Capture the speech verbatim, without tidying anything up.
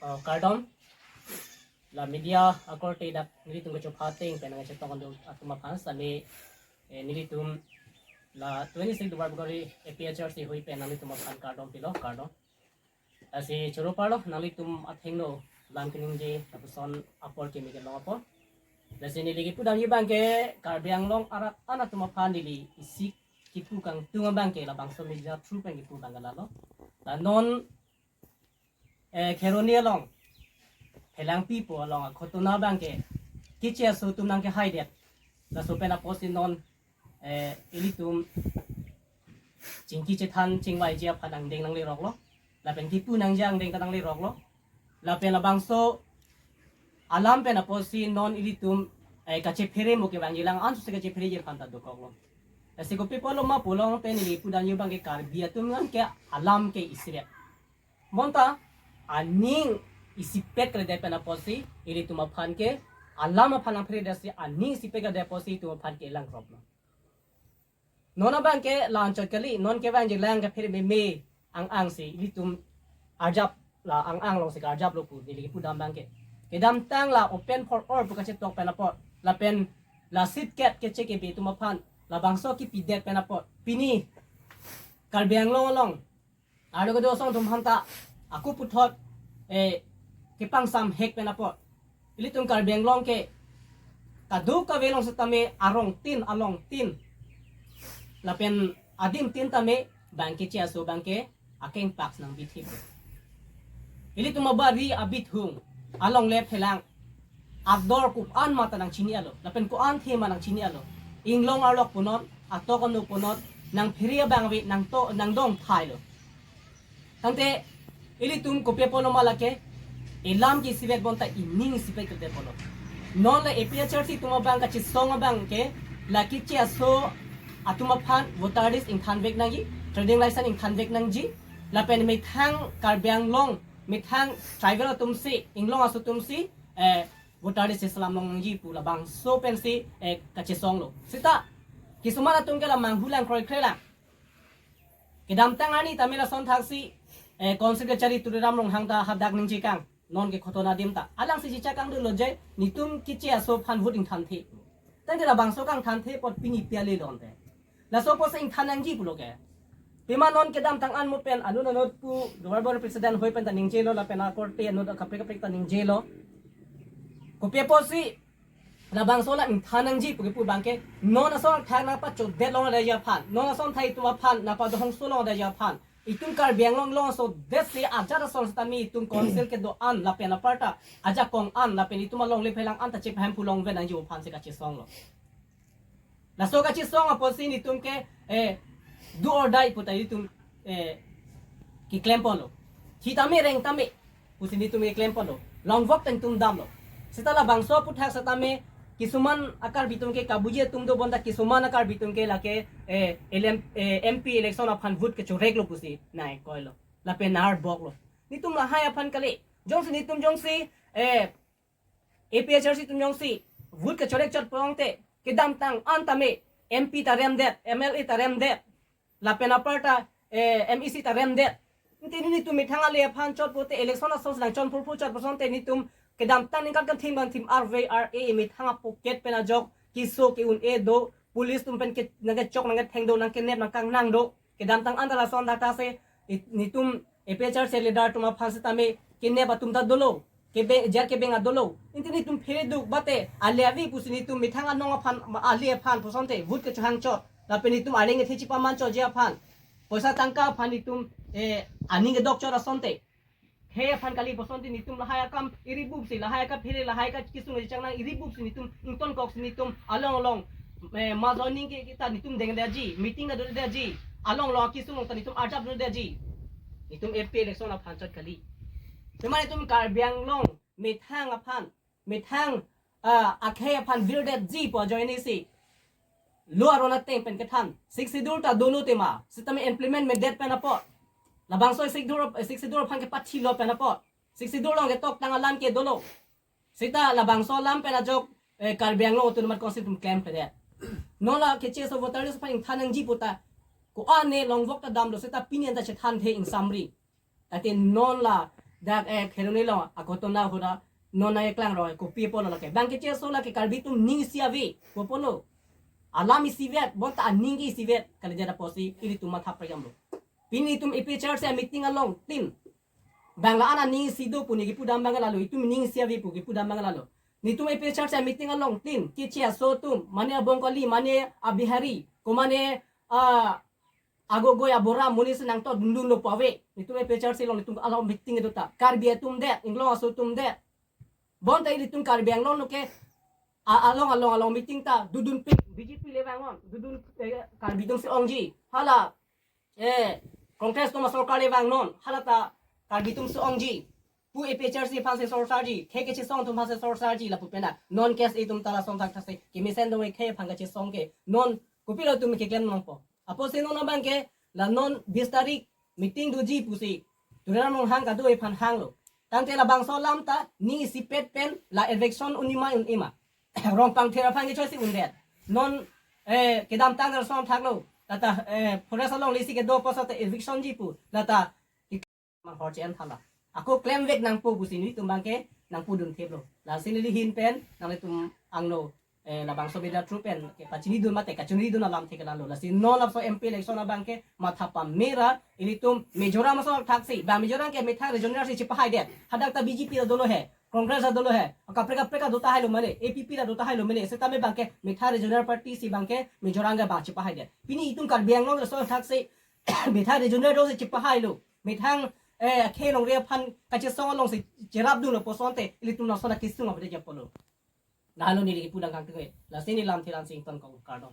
Oh, kardom. La media akorte dak nelitum kechopha ateng pen nangchetong atum aphan sami, eh, nelitum la twenty-six Duar Bagori A P H R C hui pen nanglitum aphan kardom pilo, kardom. Lasi choro parlo nanglitum athengno lam keningje lapuson apor keme kelong apor. Lasi neli kipudamji abangke Karbi Anglong arat an atum aphan neli isi kipu kangtung abangke labangso media through pen kipu abangke lalo. La non, eh, Kheroni along, Phelangpi pu along aghotona abangke Keche aso atum nangkehaidet. Laso pen apotsi non, eh, ilitum chingki chethan chingvaiji aphan angdeng nangleroklo. Lapen kipu nangji angdeng ta nangleroklo. Lapen labangso alam pen apotsi non ilitum, eh, kachephere mo kevangji lang ansi kachephereji aphan ta dokoklo. Lasi kopi apotlo ma pulote neli pudamji abangke Karbi atum an ke alam ke isiret. Bonta aning isipet kalidet pen apotsi ilitum aphan ke alam aphan nangpheredetsi aning isipet kalidet apotsi itum aphan ke langroplo. Non abangke la-anchot kali, non kevangji lang kaphere meme ang-angsi ilitum arjap la ang-ang alongsi karjaplo pu neli kipudam abangke. Kedamtang la open for all pu kachetok pen apot, lapen la seat kat Keche Kebe atum aphan labangso kipidet pen apot, pini Karbi Anglong along arlo kedo asong atum aphanta ako puthot, eh, kepangsam hek pen apot, ilitum Karbi Anglong ke kadokave along setame arong tin along tin lapen adim tin tame bang Keche aso abangke akeng pak nang bithip. Ilitum abari abithung along le phelang ador ko-an ma ta nangchini-alo, lapen ko-anthe ma nangchini-alo. Inglong arlok punon, atok anu punon, nangphere abang ave nangto nangdong thailo. Tangte ilitum kopi apotlo ma lake, ilam ke isivet bonta ining isipet kalidet apotlo. Non la A P H R C atum abang kachesong abangke la Keche aso atum aphan voter list ingthanvek nangji, trading license ingthanvek nangji, lapen methang Karbi Anglong, methang tribal atumsi, inglong aso atumsi, eh, voter list selam long nangji pu labangso pensi, eh, kachesonglo. Seta kisuman atum ke la manghu lang kroikre lang. Kedamtang arni tame lason thaksi, eh, Council Kachari Tuliram Ronghang ta hadak ningje kang, non ke ghotona adim ta. Alangsi chicha kangdunlo je, netum Keche aso aphan vote ingthanthe. Tangte labangso kangthanthe apot pini pi ale lonte. Laso apotsi ingthan nangji pulo ke. Pima non kedamtang an mo pen anut anut pu Duar Bagori president hui pen ta ningjelo lapen akorte anut kaprek kaprek ta ningjelo. Kopi apotsi labangso la ingthan nangji pu kipu abangke, non asong thai nangpachodet longledetji aphan, non asong thai itum aphan nangpadohongso longledetji aphan, itum Karbi Anglong along asodetsi ajat asong setame itum council kedo-an lapen aparta ajakong an lapen itum alongle phelang an ta chepahemphu longve nangji aphansi kachesonglo. Laso kachesong apotsi netum ke, eh, do or die puta netum, eh, keklemponlo. Thi tame reng tame pusi netum keklemponlo. Longvok ta netum damlo. Seta labangso aputhak setame kisuman a-Karbi atum ke kabuji atum do bonta kisuman a-Karbi atum ke lake, eh, L M, eh, M P election aphan vote kechoreklo pusi nangkoilo. Lapen nangarboklo. Netum lahai aphan kali. Jongsi netum jongsi, eh, A P H R C atum jongsi vote kechorek chot pulote kedamtang an tame M P ta remdet, M L A ta remdet, lapen aparta, eh, M E C ta remdet. Ante netum methang ale aphan chot pulote election asong nangchon phurphur chot puson te netum kedamtang ningkan kangthim kangthim arve ar-e methang a-pocket pen ajok keso ke-un-e do, police atum pen ke nangkechok nangketheng do, nangkenep nangkangnang do. Kedamtang an ta lason dak ta se, it-, netum A P H R C leader atum aphan setame kenep atum ta dolo, kebe-, jer kebeng ta dolo. Ante netum phere duk bate, ale ave pusi netum methang anong aphan, ale aphan pusonte vote kechohang chot, lapen netum areng ethe chipaman chotji aphan, poisa tangka aphan netum, eh, aning kedok chot asonte, he aphan kali pusonte netum lahai akam iri bupsi, lahai akam phere, lahai akam kisung chang nang iri bupsi netum ingtonkoksi netum along along, eh, majoining ke kita netum dengdetji, meeting ta dodetji, along along kisung along ta netum arjap dodetji. Netum M P election aphan chot kali. Tema netum Karbi Anglong methang aphan, methang, ah, akhei aphan virdetji pu ajoinesi lo aron ateng pen kethan. Sixth Schedule ta dolo tema, setame implement medet pen apot, labangso Sixth Schedule, Sixth Schedule aphan kepathilo pen apot, Sixth Schedule along ketoktang alam ke dolo. Seta labangso alam pen ajok, eh, Karbi Anglong Autonomous Council atum klemkledet. Non la Keche aso voter list aphan ingthan nangji puta, ko-an ne longvok ta damlo, seta pini an ta chethanthe ingsamri. Tangte non la, Dak eh Kheroni along aghotona ahut non nangkeklang roi kopi apotlo lake. Bang kecheso lake Karbi atum aning isi ave pu apotlo. Alam isivet, bonta aning ke isivet kalidet apotsi ilitum matha prekjamlo. Pini itum A P H L C meeting along tin. Bang la-an aning isi do pu ne kipudam abang lalo, itum aning isi ave pu kipudam abang lalo. Netum A P H L C meeting along tin, kecheso atum, mane abong kali, mane abihari, ko mane ah, agogoi abora monit si nangtodundunlo pu ave. Netum A P H L C along netum along meeting do ta. Karbi atum det, Inglong aso atum det. Bonta ilitum Karbi Anglong lo ke a- along along along meeting ta dodunpik, B J P le vangnon, dodun eh, Karbi atum si ongji. Hala eh Congress atum sorkar le vangnon, hala ta Karbi atum si ongji pu A P H L C aphansi sorsarji, khei kechesong atum aphansi sorsarji lapu pen ta. Non KSA atum ta lason thakthak si kemesen dong khei aphan kachesong ke. Non kopilo itum keklem nangpo. Apotsi non abang ke la non bis tarik meeting doji pusi Tuliram Ronghang kadokave aphan hanglo. Tangte labangso alam ta aning isipet pen la eviction un-e ma un-e ma. Rongpangthir aphan ke choisi undet. Non eh kedamtang lason thaklo. Lata eh forest along lesi kedo apotsi ta eviction ji pu. Lata manghor chen thala. Ako klemvek nangpo pusi netum abang ke nangpudun theplo. Lasi neli ahin pen nanglitum angno eh labangso media through pen kepachinidun mate kachinidun alamthe ke lalo. Lasi non laso M P election abang ke matha pamera ilitum Mizoram aso thaksi. Bang Mizoram ke methang regional si chepahaidet. Hadak ta B J P ta dolo he, Congress ta dolo he. Kaprek kaprek ta do tahailo mane, A P P ta do tahailo mane. Setame abang ke methang regional party si abang ke Mizoram ke bang chepahaidet. Pini itum Karbi Anglong laso thaksi methang regional do si chepahailo. Methang eh khei longri aphan kachesong along si cherapdunlo pu asonte ilitum laso la kisung abang de japolo. Lahelo neli kipudam kangtung ke. Lasi neli lamthe la-an si ingtonkok, kardom.